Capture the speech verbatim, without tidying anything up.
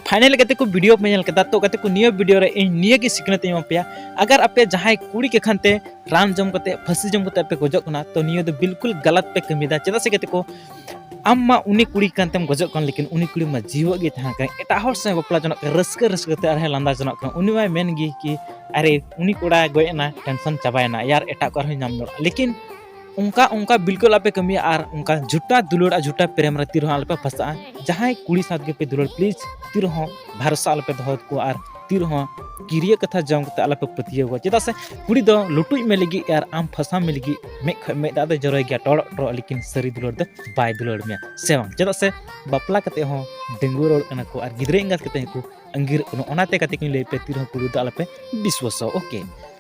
Final ᱜᱟᱛᱮ ᱠᱚ, video ᱯᱮ ᱧᱮᱞ ᱠᱮᱫᱟ᱾ ᱛᱚ ᱜᱟᱛᱮ ᱠᱚ, ᱱᱤᱭᱟᱹ ᱵᱷᱤᱰᱤᱭᱳ ᱨᱮ ᱤᱧ ᱱᱤᱭᱟᱹ ᱜᱮ ᱥᱤᱠᱷᱱᱟᱹᱛ ᱤᱧ ᱮᱢᱟ ᱯᱮᱭᱟ, ᱟᱜᱟᱨ ᱟᱯᱮ ᱡᱟᱦᱟᱸᱭ ᱠᱩᱲᱤ ᱠᱟᱠᱷᱟᱱ ᱛᱮ ᱨᱟᱱ ᱡᱚᱢ ᱠᱟᱛᱮ, ᱯᱷᱟᱹᱥᱤ ᱡᱚᱢ ᱠᱟᱛᱮ ᱯᱮ ᱜᱚᱡᱚᱜ ᱠᱟᱱᱟ, ᱛᱚ ᱱᱤᱭᱟᱹ ᱫᱚ ᱵᱤᱞᱠᱩᱞ ᱜᱟᱞᱟᱛ ᱯᱮ ᱠᱟᱹᱢᱤᱭᱮᱫᱟ᱾ ᱪᱮᱫᱟᱜ ᱥᱮ ᱜᱟᱛᱮ ᱠᱚ, ᱟᱢ ᱢᱟ ᱩᱱᱤ ᱠᱩᱲᱤ ᱠᱟᱱ ᱛᱮᱢ ᱜᱚᱡᱚᱜ ᱠᱟᱱ, ᱞᱮᱠᱤᱱ ᱩᱱᱤ ᱠᱩᱲᱤ ᱢᱟ ᱡᱤᱣᱮᱫ ᱜᱮ ᱛᱟᱦᱮᱸ ᱠᱟᱱ, ᱮᱴᱟᱜ ᱦᱚᱲ ᱥᱟᱶ ᱵᱟᱯᱞᱟ ᱡᱚᱱᱚᱜ ᱠᱟᱱ, ᱨᱟᱹᱥᱠᱟᱹ ᱨᱟᱹᱥᱠᱟᱹ ᱛᱮ ᱟᱨᱦᱚᱸ ᱞᱟᱸᱫᱟ ᱡᱚᱱᱚᱜ ᱠᱟᱱᱟ᱾ ᱩᱱᱤ ᱢᱟᱭ ᱢᱮᱱ ᱜᱮ ᱠᱤ, "ᱟᱨᱮ, ᱩᱱᱤ ᱠᱚᱲᱟ ᱜᱚᱡ ᱮᱱᱟ, ᱴᱮᱱᱥᱚᱱ ᱪᱟᱵᱟᱭᱮᱱᱟ, ᱭᱟᱨ ᱮᱴᱟᱜ ᱠᱚ ᱟᱨᱦᱚᱸ ᱧᱟᱢ ᱫᱟᱲᱮᱭᱟᱜᱼᱟ᱾" ᱞᱮᱠᱤᱱ ᱚᱱᱠᱟ, ᱚᱱᱠᱟ ᱵᱤᱞᱠᱩᱞ ᱟᱞᱚᱯᱮ ᱠᱟᱹᱢᱤᱭᱟ ᱟᱨ ᱚᱱᱠᱟ ᱡᱷᱩᱴᱟ ᱫᱩᱞᱟᱹᱲ ᱟᱨ ᱡᱷᱩᱴᱟ ᱯᱨᱮᱢ ᱨᱮ ᱛᱤ ᱨᱮᱦᱚᱸ ᱟᱞᱚᱯᱮ ᱯᱷᱟᱸᱥᱟᱜᱼᱟ᱾ ᱡᱟᱦᱟᱸᱭ ᱠᱩᱲᱤ ᱥᱟᱶ ᱜᱮᱯᱮ ᱫᱩᱞᱟᱹᱲ, ᱯᱞᱤᱡᱽ ᱛᱤ ᱨᱮᱦᱚᱸ ᱵᱷᱟᱨᱚᱥᱟ ᱟᱞᱚᱯᱮ ᱫᱚᱦᱚ ᱠᱚᱣᱟ ᱟᱨ ᱛᱤ ᱨᱮᱦᱚᱸ ᱠᱤᱨᱭᱟᱹ ᱠᱟᱛᱷᱟ ᱡᱚᱢ ᱠᱟᱛᱮ ᱟᱞᱚᱯᱮ ᱯᱟᱹᱛᱭᱟᱹᱣ ᱠᱚᱣᱟ᱾ ᱪᱮᱫᱟᱜ ᱥᱮ ᱠᱩᱲᱤ ᱫᱚ ᱞᱩᱴᱩᱡ ᱢᱮ ᱞᱟᱹᱜᱤᱫ ᱟᱨ ᱟᱢ ᱯᱷᱟᱸᱥᱟᱣ ᱢᱮ ᱞᱟᱹᱜᱤᱫ ᱢᱮᱫ ᱠᱷᱚᱱ ᱢᱮᱫ ᱫᱟᱜ ᱫᱚ ᱡᱚᱨᱚᱭ ᱜᱮᱭᱟ, ᱴᱚᱲᱚᱜ ᱴᱚᱲᱚᱜ, ᱞᱮᱠᱤᱱ ᱥᱟᱹᱨᱤ ᱫᱩᱞᱟᱹᱲ ᱫᱚ ᱵᱟᱭ ᱫᱩᱞᱟᱹᱲ ᱢᱮᱭᱟ, ᱥᱮ ᱵᱟᱝ? ᱪᱮᱫᱟᱜ ᱥᱮ ᱵᱟᱯᱞᱟ ᱠᱟᱛᱮ ᱦᱚᱸ ᱰᱟᱺᱜᱩᱣᱟᱹ ᱨᱚᱲ ᱠᱟᱱᱟ ᱠᱚ ᱟᱨ ᱜᱤᱫᱽᱨᱟᱹ ᱮᱸᱜᱟᱛ ᱠᱟᱛᱮ ᱦᱚᱸᱠᱚ ᱟᱸᱜᱤᱨᱚᱜ ᱠᱟᱱᱟ᱾ ᱚᱱᱟᱛᱮ ᱜᱟᱛᱮ ᱠᱚᱧ ᱞᱟᱹᱭ ᱯᱮ, ᱛᱤ ᱨᱮᱦᱚᱸ ᱠᱩᱲᱤ ᱫᱚ ᱟᱞᱚᱯᱮ ᱵᱤᱥᱣᱟᱥᱚᱜ, ᱳᱠᱮ?